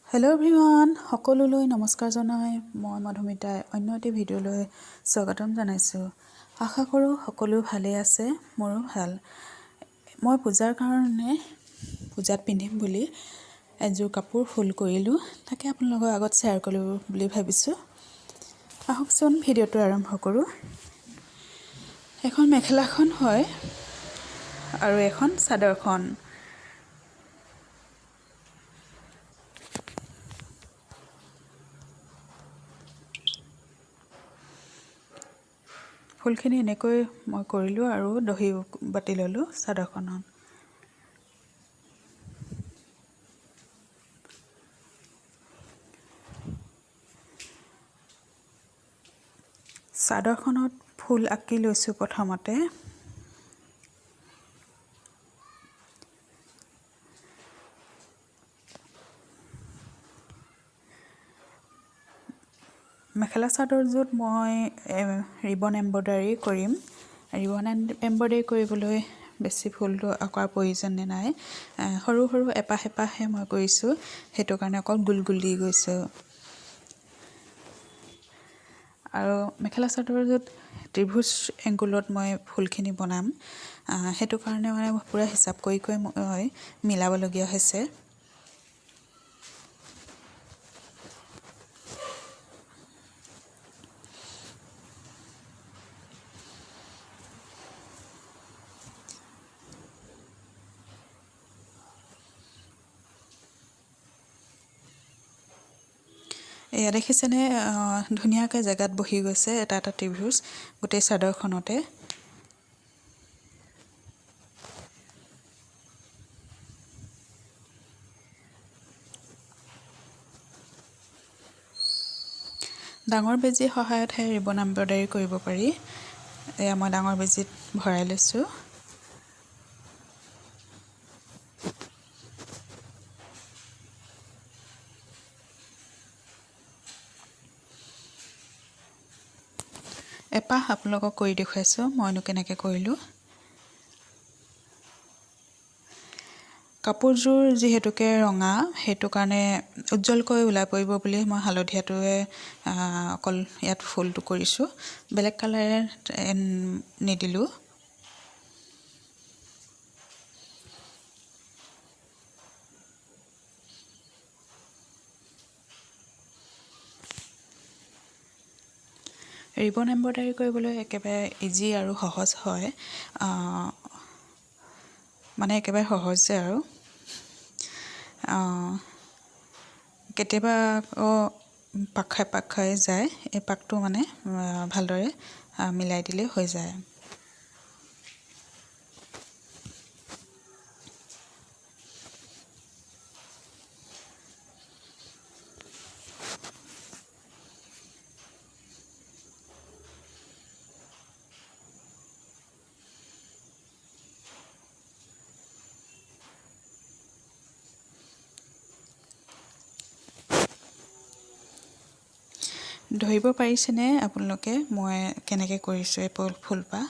Hello' everyone, সকলোলৈ নমস্কাৰ জনাই মই মধুমিতাই অন্য এটি ভিডিঅ'লৈ স্বাগতম জনাইছোঁ। আশা কৰোঁ সকলো ভালেই আছে, মোৰো ভাল। মই পূজাৰ কাৰণে পূজাত পিন্ধিম বুলি এযোৰ কাপোৰ ফুল কৰিলোঁ, তাকে আপোনালোকৰ আগত শ্বেয়াৰ কৰোঁ বুলি ভাবিছোঁ। আহকচোন ভিডিঅ'টো আৰম্ভ কৰোঁ। এখন মেখেলাখন হয় আৰু এখন চাদৰখন। ফুলখিনি এনেকৈ মই কৰিলোঁ আৰু দহি বাতি ল'লোঁ চাদৰখনত। চাদৰখনত ফুল আঁকি লৈছোঁ প্ৰথমতে। মেখেলা চাদৰযোৰত মই ৰিবন এম্ব্ৰইডাৰী কৰিম। ৰিবন এম্ব্ৰইডাৰী কৰিবলৈ বেছি ফুলটো আঁকাৰ প্ৰয়োজন নাই, সৰু সৰু এপাহ এপাহহে মই কৰিছোঁ, সেইটো কাৰণে অকল গোল গোল দি গৈছোঁ। আৰু মেখেলা চাদৰযোৰত ত্ৰিভুজ এংগুলত মই ফুলখিনি বনাম, সেইটো কাৰণে মানে পূৰা হিচাপ কৰি কৰি মই মিলাবলগীয়া হৈছে। এয়া দেখিছেনে, ধুনীয়াকৈ জেগাত বহি গৈছে এটা এটা ত্ৰিভুজ গোটেই চাদৰখনতে। ডাঙৰ বেজীৰ সহায়তহে ৰিবন এম্ব্ৰইডাৰী কৰিব পাৰি। এয়া মই ডাঙৰ বেজীত ভৰাই লৈছোঁ। এপাহ আপোনালোকক কৰি দেখুৱাইছোঁ মইনো কেনেকৈ কৰিলোঁ। কাপোৰযোৰ যিহেতুকে ৰঙা, সেইটো কাৰণে উজ্জ্বলকৈ ওলাই পৰিব বুলি মই হালধীয়াটোৱে অকল ইয়াত ফুলটো কৰিছোঁ, বেলেগ কালাৰে নিদিলোঁ। ৰিবন এম্ব্ৰইডাৰী কৰিবলৈ একেবাৰে ইজি আৰু সহজ হয়, মানে একেবাৰে সহজে আৰু। কেতিয়াবা আকৌ পাক খাই যায়, এই পাকটো মানে ভালদৰে মিলাই দিলেই হৈ যায়। ধৰিব পাৰিছেনে আপোনালোকে মই কেনেকৈ কৰিছোঁ এই ফুলপাহ?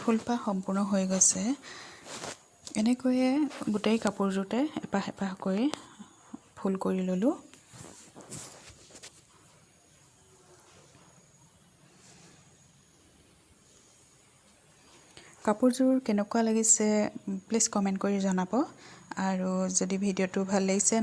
ফুলপাহ সম্পূৰ্ণ হৈ গৈছে। এনেকৈয়ে গোটেই কাপোৰযোৰতে এপাহ এপাহ কৰি ফুল কৰি ল'লোঁ। কাপোৰযোৰ কেনেকুৱা লাগিছে প্লিজ কমেণ্ট কৰি জনাব, আৰু যদি ভিডিঅ'টো ভাল লাগিছে